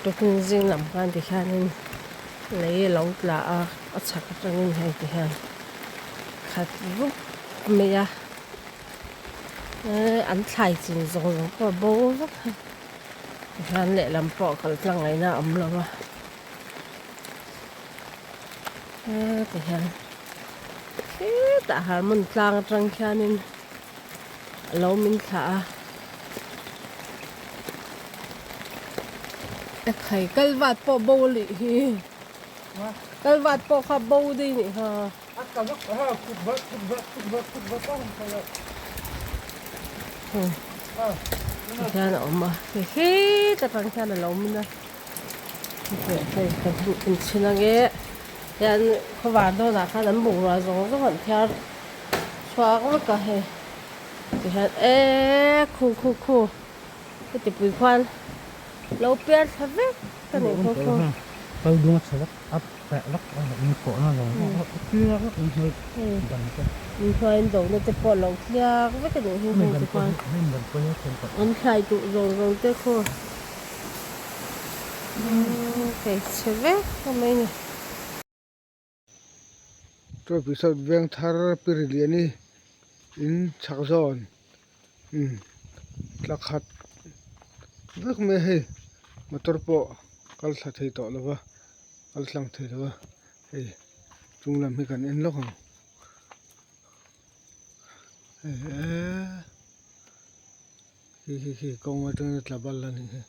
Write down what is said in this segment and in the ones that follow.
Tukin zing lam khan tikhianin lei a lo tla a a chhak atangin hei tihian khat rup mai a ehh an thlai chin zawng zawng pawh a bo vek a tikhian lehlam pawh kal tlang ngaihna a awm lo a ehh tihian hetah harmon tlang atang khianin a lo min thlah a ekhai kalvat pawh bo lih hi kalvat pawh kha bo daih nih kha. Tikhian a awm a hei hetah tang hian a lo min a hei kan han inchhin ange hian khawvar dawnah khan an bungrua zawng zawng an thiar chhuak vek a hei tikhian eee khu khu khu heti pui khuan lo piar thla vek a ni khaw khaw. Inhnuaiin dona te pawh lo tliak vek a nih hi heng te khuan an thlai duh zawng zawng te khu kei chhe vek a mai a ni. Trophy sawt veng thar Piriliani in chhak zawn tla khat vek mai a hei motor pawh kal thla thei tawh lo va kal tlang thei lo va hei chung lam hi kan en lawk ang hei eee khi khi khi kawng atangin a tla bal a nih hi.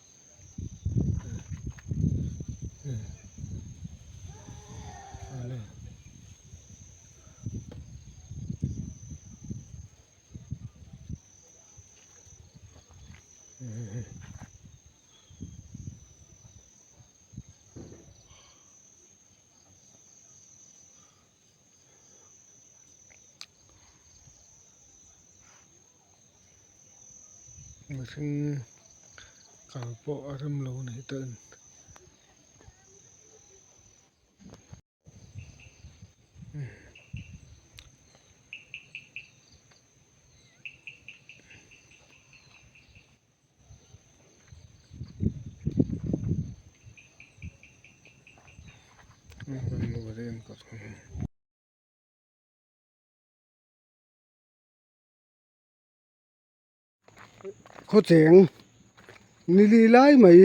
Mihring kal pawh a rem lo a ni ta in. Khawcheng nili lai mai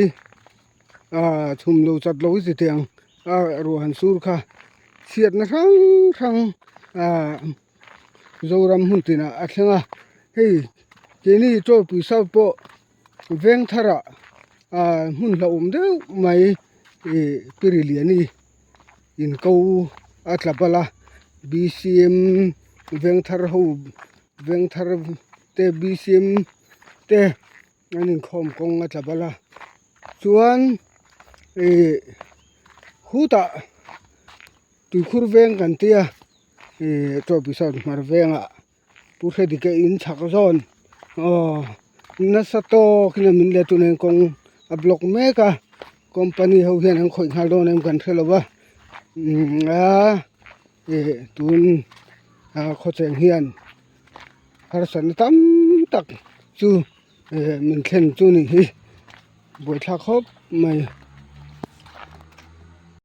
ah chhum lo chat lo chi tiang a ruah han sur kha chhiatna hrang hrang ah Zoram hmun tinah a thleng a hei keini Chawlpui South pawh veng tharah ah hmun hlauhawm deuh mai ih Piriliani in ko a tla palh a B_C_M veng thar ho veng thar te B_C_M te an inkhawm kawng a tla palh a chuan ih khutah tuikhur veng kan tia ih tawpui sawn hmar vengah Pu Hredika in chhak zawn aw nasa tawk in a min let tun hian kawng a block mek a company ho hian an khawih nghal dawn em kan hre lo va umm a ih tun a khawcheng hian harsatna tam tak chu ih min thlen chu ni hi buaithlak khawp mai.